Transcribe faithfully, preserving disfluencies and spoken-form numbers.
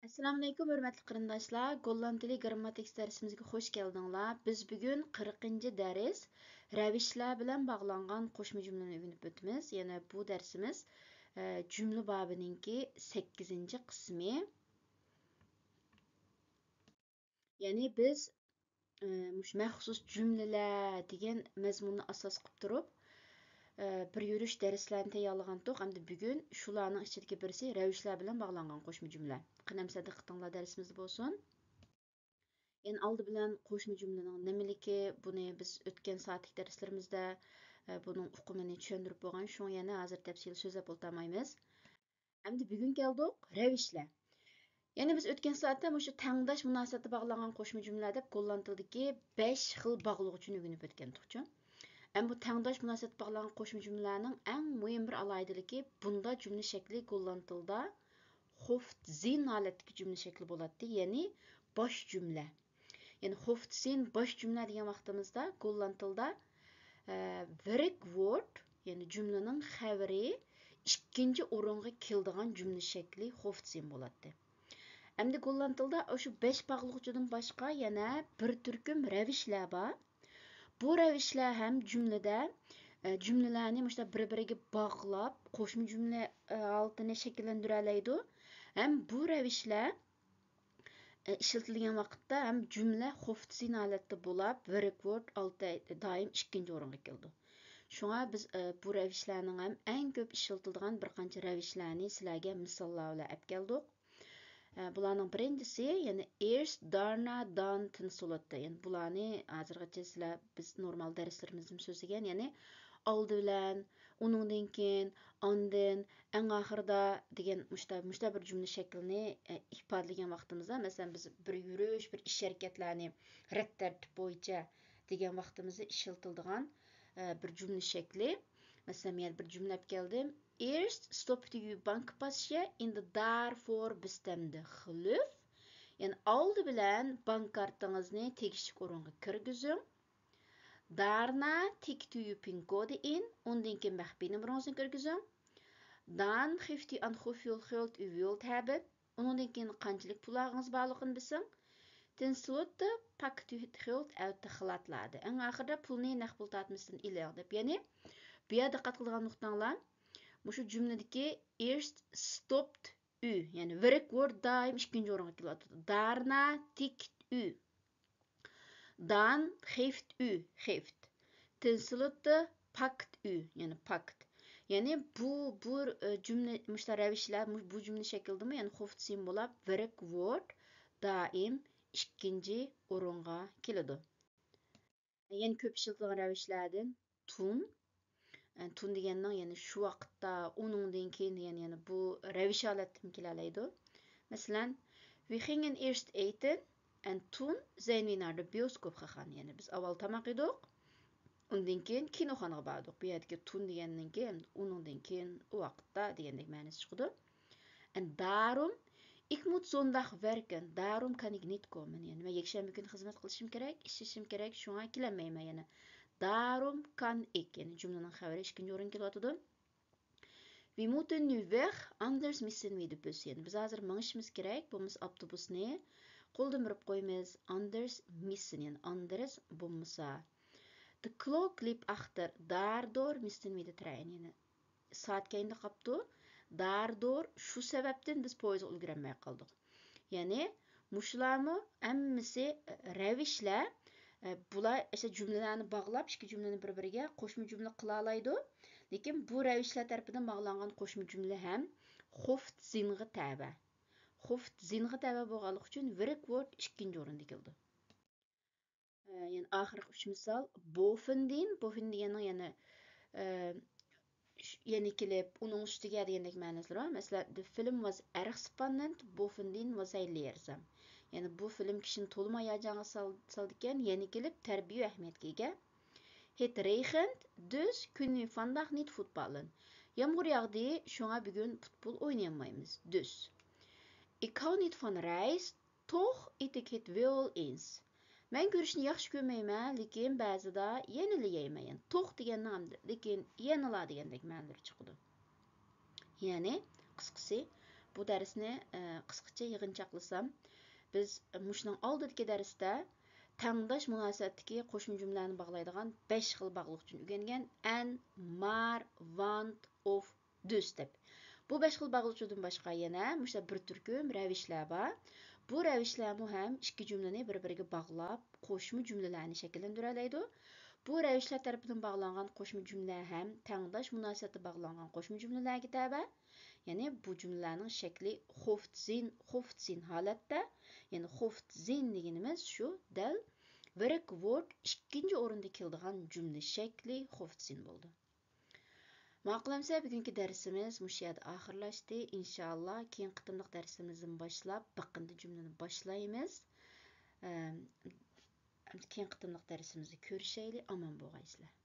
ئەسسالامۇئەلەيكۇم، ھۆرمەتلىك قېرىنداشلار! گوللاند تىلى گىرامماتىكىسى دەرسىمىزگە خۇش كەلدىڭلار. بىز بۈگۈن قىرىقىنچى دەرس، رەۋىشلەر بىلەن باغلانغان قوشما جۈملىنى ئۆگىنىپ ئۆتىمىز. يەنە بۇ دەرسىمىز، ئە، جۈملە بابىنىڭكى سەككىزىنچى قىسمى. يەنى بىز، ئە، مۇشۇ مەخسۇس جۈملىلەر دېگەن مەزمۇننى ئاساس قىلىپ تۇرۇپ، ئە، بىر يۈرۈش دەرسلەرنى تەييارلىغانتۇق. ئەمدى بۈگۈن شۇلارنىڭ ئىچىدىكى بىرسى رەۋىشلەر بىلەن باغلانغان قوشما جۈملە. قېنى ئەمىسە دىققىتىڭلار دەرسىمىزدە بولسۇن. يەنى ئالدى بىلەن قوشما جۈملىنىڭ نېمىلىكى، بۇنى بىز ئۆتكەن سائەتلىك دەرسلىرىمىزدە، ئە، بۇنىڭ ئۇقۇمىنى چۈشەندۈرۈپ بولغان، شۇڭا يەنە ھازىر تەپسىلىي سۆزلەپ ئولتۇرمايمىز. ئەمدى بۈگۈن كەلدۇق رەۋىشلەر. يەنى بىز ئۆتكەن سائەتتە مۇشۇ تەڭداش مۇناسىۋەتتە باغلانغان قوشما جۈملە دەپ گوللاند تىلىدىكى بەش خىل باغلىغۇچنى ئۆگىنىپ ئۆتكەنتۇقچۇ. ئەمما بۇ تەڭداش مۇناسىۋەتتە باغلانغان قوشما جۈملىلەرنىڭ ئەڭ مۇھىم بىر ئالاھىدىلىكى، بۇندا جۈملە شەكلى گوللاند تىلىدا خوفتزىن ھالەتتىكى جۈملە شەكلى بولاتتى، يەنى باش جۈملە. يەنى خوفتزىن باش جۈملە دېگەن ۋاقتىمىزدا گوللاند تىلىدا، ئە، ۋېركۋورت، يەنى جۈملىنىڭ خەۋىرى ئىككىنچى ئورۇنغا كېلىدىغان جۈملە شەكلى خوفتزىن بولاتتى. ئەمدى گوللاند تىلىدا ئاشۇ بەش باغلىغۇچىدىن باشقا يەنە بىر تۈركۈم رەۋىشلەر بار. بۇ رەۋىشلەر ھەم جۈملىدە، ئە، جۈملىلەرنى مۇشۇنداق بىر-بىرىگە باغلاپ، قوشما جۈملە، ئە، ھالىتىنى شەكىللەندۈرەلەيدۇ. ھەم بۇ رەۋىشلەر، ئە، ئىشلىتىلگەن ۋاقىتتا ھەم جۈملە خوفتزىن ھالەتتە بولاپ، ۋېركۋورت ئالتە دائىم ئىككىنچى ئورۇنغا كېلىدۇ. شۇڭا بىز، ئە، بۇ رەۋىشلەرنىڭ ھەم ئەڭ كۆپ ئىشلىتىلىدىغان بىر قانچە رەۋىشلەرنى سىلەرگە مىساللار بىلەن ئەپ كەلدۇق. ئە، بۇلارنىڭ بىرىنچىسى، يەنى ئېرست، دارنا، دان، تىنسلوتتا. يەنى بۇلارنى ھازىرغىچە سىلەر، بىز نورمال دەرسلىرىمىزدىمۇ سۆزلىگەن، يەنى ئالدى بىلەن، ئۇنىڭدىن كېيىن، ئاندىن، ئەڭ ئاخىرىدا دېگەن مۇشتا-، مۇشتا بىر جۈملە شەكلىنى، ئە، ئىپادىلىگەن ۋاقتىمىزدا، مەسىلەن، بىز بىر يۈرۈش، بىر ئىش-ھەرىكەتلەرنى رەت تەرتىپ بويىچە دېگەن ۋاقتىمىزدا ئىشلىتىلىدىغان، ئە، بىر جۈملە شەكلى. مەسىلەن، مەن يەنە بىر جۈملە ئەپ كەلدىم. Eerst stoppt u bankpasje in de daarvoor bestemde glyph. يەنى ئالدى بىلەن بانك كارتىڭىزنى تېگىشلىك ئورۇنغا كىرگۈزۈڭ. Daarna tikt u uw pincode in. ئۇندىن كېيىن مەخپىي نومۇرىڭىزنى كىرگۈزۈڭ. Dan geeft u aan hoeveel geld u wilt hebben. ئۇنىڭدىن كېيىن قانچىلىك پۇل ئالغىڭىز بارلىقىنى بېسىڭ. Tenslotte pakt u het geld uit de geldlader. ئەڭ ئاخىرىدا پۇلنى نەق پۇل تارتمىسىدىن ئېلىڭ دەپ. يەنى بۇ يەردە دىققەت قىلىدىغان نۇقتاڭلار، مۇشۇ جۈملىدىكى eerst stoppt u، يەنى ۋېركۋورت دائىم ئىككىنچى ئورۇنغا كېلىۋاتىدۇ. Daarna tikt u. Dan geeft u، geeft. Tenslotte pakt u، يەنى پاكت. يەنى بۇ، بۇ، ئە، جۈملە، مۇشۇنداق رەۋىشلەر، مۇ-، بۇ جۈملە شەكلىدىمۇ، يەنى خوفتزىن بولاپ، ۋېركۋورت دائىم ئىككىنچى ئورۇنغا كېلىدۇ. يەنە كۆپ ئىشلىتىلگەن رەۋىشلەردىن تۇن. ئە، تۇن دېگەننىڭ يەنى شۇ ۋاقىتتا، ئۇنىڭدىن كېيىن دېگەن، يەنى بۇ رەۋىش ھالەتتىمۇ كېلەلەيدۇ. مەسىلەن، Wir gingen eerst eten en toen zijn we naar de bioscoop gegaan. يەنى بىز ئاۋۋال تاماق يېدۇق، ئۇندىن كېيىن كىنوخانىغا باردۇق. بۇ يەردىكى تۇن دېگەننىڭكى ئۇنىڭدىن كېيىن، ئۇ ۋاقىتتا دېگەندەك مەنىسى چىقىدۇ. En daarom, ik moet zondag werken, daarom kan ik niet komen. يەنى مەن يەكشەنبە كۈنى خىزمەت قىلىشىم كېرەك، ئىشلىشىم كېرەك، شۇڭا كېلەلمەيمەن يەنە. Daarom kan ik، يەنى جۈملىنىڭ خەۋىرى ئىككىنچى ئورۇنغا كېلىۋاتىدۇ. We moeten nu weg, anders missen we de bus. يەنى بىز ھازىر مېڭىشىمىز كېرەك، بولمىسا ئاپتوبۇسنى قولدىن بېرىپ قويىمىز. Anders missen، يەنى ئاندرېس بولمىسا. De klok liep achter, daardoor misten we de trein. يەنى سائەت كەينىدە قاپتۇ. Daardoor، شۇ سەۋەبتىن بىز پويىزغا ئۈلگۈرەلمەي قالدۇق. يەنى مۇشۇلارمۇ ھەممىسى، ئە، رەۋىشلەر. ئە، بۇلار ئەسلى جۈملىلەرنى باغلاپ، ئىككى جۈملىنى بىر-بىرىگە قوشما جۈملە قىلالايدۇ. لېكىن بۇ رەۋىشلەر تەرىپىدىن باغلانغان قوشما جۈملە ھەم خوفتزىنغا تەۋە. خوفتزىنغا تەۋە بولغانلىقى ئۈچۈن ۋېركۋورت ئىككىنچى ئورۇندا كېلىدۇ. ئە، يەنە ئاخىرقى ئۈچ مىسال، بوفېندىن، بوفېن دېگەننىڭ يەنە، ئە، ش-، يەنە كېلىپ، ئۇنىڭ ئۈستىگە دېگەندەك مەنىسىلىرى بار. مەسىلەن، The film was erg spannend, bovendien was hij leerzaam. يەنى بۇ فىلىم كىشىنى تولىمۇ ھاياجانغا سال-، سالىدىكەن، يەنە كېلىپ تەربىيە ئەھمىيەتكە ئىگە. Het regent, dus kunnen we vandaag niet voetballen. يامغۇر ياغدى، شۇڭا بۈگۈن پۇتبول ئوينىيالمايمىز. Dus. Ik hou niet van rijst, toch eet ik het wel eens. مەن گۈرۈچنى ياخشى كۆرمەيمەن، لېكىن بەزىدە يەنىلا يەيمەن. يەنى توخ دېگەننىڭ ھەمدە لېكىن يەنىلا دېگەندەك مەنىلىرى چىقىدۇ. يەنى، قىسقىسى، بۇ دەرسنى، ئە، قىسقىچە يىغىنچاقلىسام، بىز مۇشۇنىڭ ئالدىدىكى دەرستە تەڭداش مۇناسىۋەتتىكى قوشما جۈملىلەرنى باغلايدىغان بەش خىل باغلىقچىنى ئۆگەنگەن، ئەن، مار، ۋانت، ئوف، دۈس دەپ. بۇ بەش خىل باغلىقچىدىن باشقا يەنە مۇشۇنداق بىر تۈركۈم رەۋىشلەر بار. بۇ رەۋىشلەرمۇ ھەم ئىككى جۈملىنى بىر-بىرىگە باغلاپ، قوشما جۈملىلەرنى شەكىللەندۈرەلەيدۇ. بۇ رەۋىشلەر تەرىپىدىن باغلانغان قوشما جۈملىلەر ھەم تەڭداش مۇناسىۋەتتە باغلانغان قوشما جۈملىلەرگە تەۋە. يەنى بۇ جۈملىلەرنىڭ شەكلى خوفتزىن، خوفتزىن ھالەتتە. يەنى خوفتزىن دېگىنىمىز شۇ دەل ۋېرك ۋورد ئىككىنچى ئورۇندا كېلىدىغان جۈملە شەكلى خوفتزىن بولىدۇ. ماقۇل ئەمىسە، بۈگۈنكى دەرسىمىز مۇشۇ يەردە ئاخىرلاشتى. ئىنشائاللا، كېيىن قېتىملىق دەرسىمىزدىن باشلاپ، بىر قانچە جۈملىنى باشلايمىز. ئەم، كېيىن قېتىملىق دەرسىمىزدە كۆرۈشەيلى. ئامان بولغايسىلەر.